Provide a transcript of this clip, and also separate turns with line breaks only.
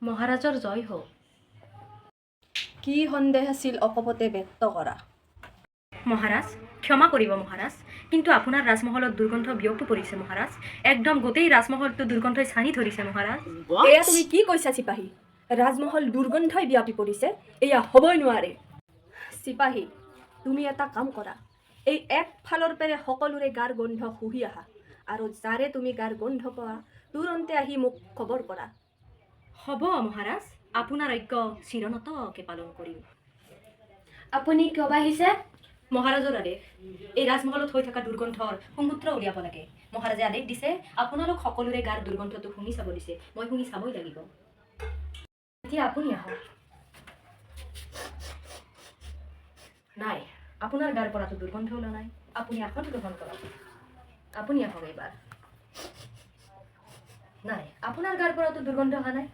মহাৰাজৰ জয় হওক।
কি সন্দেহ আছিল, অকপটে ব্যক্ত কৰা।
মহাৰাজ, ক্ষমা কৰিব মহাৰাজ, কিন্তু আপোনাৰ ৰাজমহলত দুৰ্গন্ধ বিয়পি পৰিছে মহাৰাজ। একদম গোটেই ৰাজমহলটো দুৰ্গন্ধই ছানি ধৰিছে মহাৰাজ।
এয়া তুমি কি কৈছা চিপাহী? ৰাজমহল দুৰ্গন্ধই বিয়পি পৰিছে? এয়া হ'বই নোৱাৰে। চিপাহী, তুমি এটা কাম কৰা। এই একফালৰ পেৰে সকলোৰে গাৰ গোন্ধ শুহি আহা আৰু যাৰে তুমি গাৰ গোন্ধ পোৱা, তুৰন্তে আহি মোক খবৰ কৰা।
হ'ব মহাৰাজ, আপোনাৰ আজ্ঞা চিৰনতকে পালন কৰিম।
আপুনি কিয় বা আহিছে?
মহাৰাজৰ আদেশ, এই ৰাজমহলত হৈ থকা দুৰ্গন্ধৰ সংসূত্ৰ উলিয়াব লাগে। মহাৰাজে আদেশ দিছে, আপোনালোক সকলোৰে গাৰ দুৰ্গন্ধটো শুঙি চাব দিছে। মই শুঙি চাবই লাগিব। এতিয়া আপুনি আহক। নাই, আপোনাৰ গাৰ পৰাতো দুৰ্গন্ধ ওলোৱা নাই। আপুনি আসন গ্ৰহণ কৰক। আপুনি আহক এইবাৰ। নাই, আপোনাৰ গাৰ পৰাতো দুৰ্গন্ধ অহা নাই।